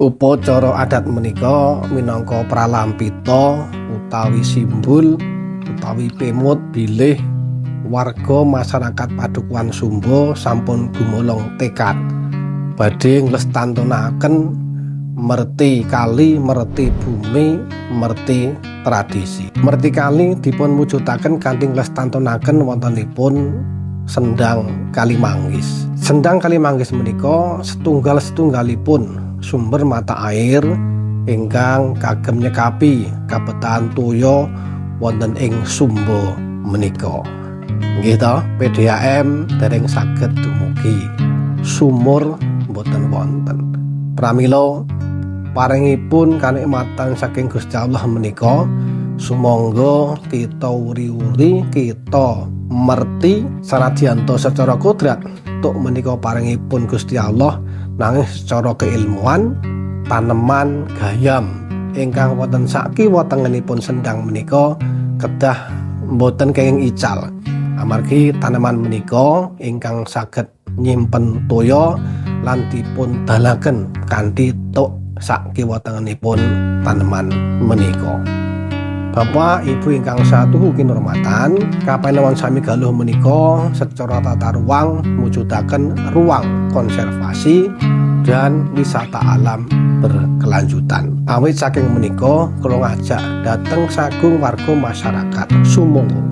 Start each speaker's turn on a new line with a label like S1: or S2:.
S1: Upacara adat menika minangka pralampita utawi simbol utawi pemut bilih warga masyarakat Padukuhan Sumba sampun gumolong tekad badhe nglestantunaken merti kali, merti bumi, merti tradisi. Merti kali dipun wujudaken kanthi nglestantunaken wontenipun Sendang Kalimanggis. Sendang Kalimanggis menika setunggal-setunggalipun sumber mata air ingkang kagem nyekapi kabetahan toya wonten ing Sumba menika. Nggih to, PDAM dereng saged dumugi. Sumur mboten wonten. Pramila paringipun kanikmatan saking Gusti Allah menika sumangga kita uri-uri, kita merti sanadyan secara kodrat tuk menika paringipun Gusti Allah, nanging secara keilmuan taneman gayam ingkang wonten sakiwa tengenipun sendang menika kedah mboten kenging ical, amargi taneman menika ingkang saged nyimpen toya lan dipun dalaken kanthi tuk sakiwa tengenipun taneman menika. Bapak Ibu ingkang satuhu kinurmatan, Kapanewon Samigaluh menika secara tata ruang mujudaken ruang konservasi dan wisata alam berkelanjutan. Awit saking menika kula ngajak dhateng sagung warga masyarakat sumangga.